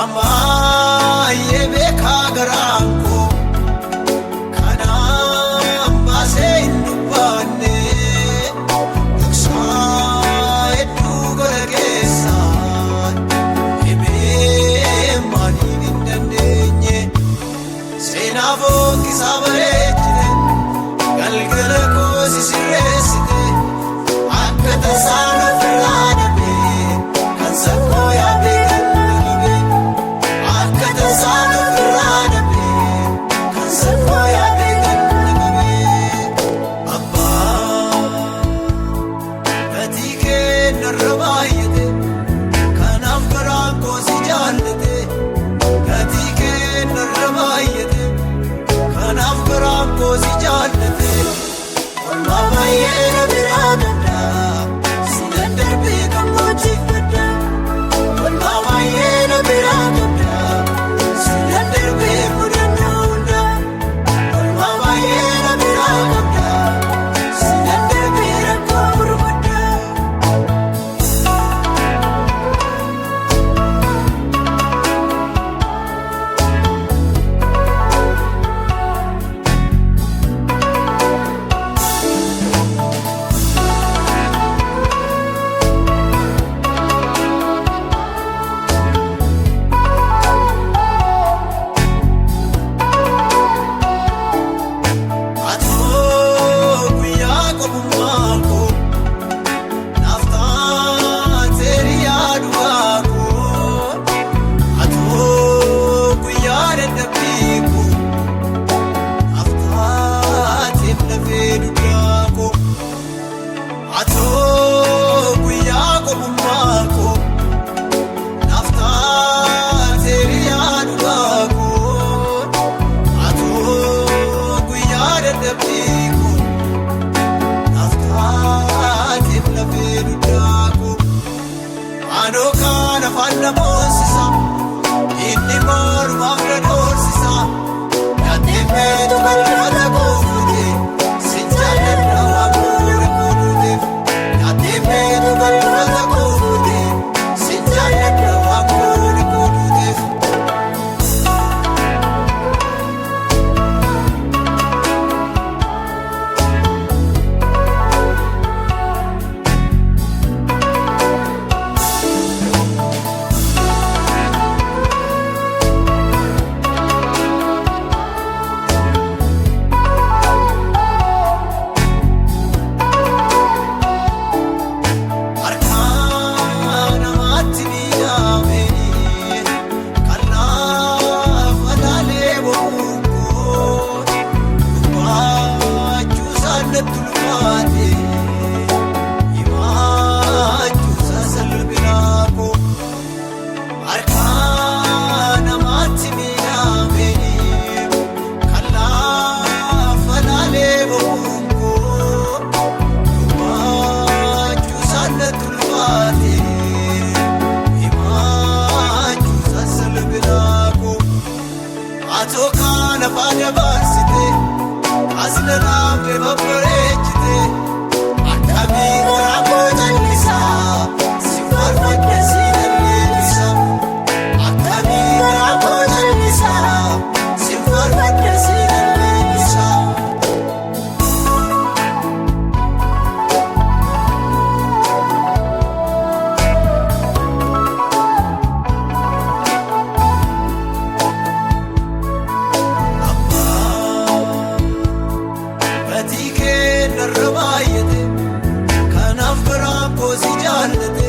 Waan baay'ee beekaa garaan koo kanaan baasee hin dubbanne dhoksaa hedduu gara keessaan himee maaliin hin dandeenye seenaa fooqisaa bareechite galgala koo sisirreessite akka tasaan ofirraa dhabee kan sakkoo yaabee kan dhabe akka tasaan ofirraa dhabee kan sakkoo yaabee kan dhabe abbaa gatii kee narra baay'ate kanaaf garaan koo si jaallate gatii kee narra baay'ate kanaaf garaan koo si jaallate olmaa baay'ee na biraa qabda si daddarbee gammoojjifadha olmaa baay'ee na biraa qabda si daddarbee mudannoo hunda olmaa baay'ee na biraa qabda si daddarbee rakkoo gurguddaa. Atoo guyyaa qofummaa koo naaf taatee yaaduu koo Atoo guyyaa dadhabbii koo naaf taatee lafee dugdaa koo Atoo guyyaa qofummaa koo naaf taatee yaaduu koo Atoo guyyaa dadhabbii koo naaf taateef lafee dugdaa koo Anoo kaan afaan na moosisa inni maalumaaf na doorsisa Nyaatee meetu balfata koo fuute si jaalladha waan bu'uura koo duuteef Nyaatee meetu balfata koo fuute si jaalladha waan bu'uura koo duuteef. Harka namaatti miidhamanii kan lafa laalee boqqoo dubbachuu isaan natti ulfaate himachuu isaa salphinaa koo. Harka namaatti miidhamanii kan lafa laalee boqqoo dubbachuu isaan natti ulfaate himachuu isaa salphinaa koo. Atoo kana faana baarsite as na dhaabde babbareechite akkamii garaa koo callisaa si faarfadhe si leellisa akkamii garaa koo callisaa si faarfadhe si leellisa. Abbaa gatii kee narra baay'ate kanaaf garaan koo si jaallate.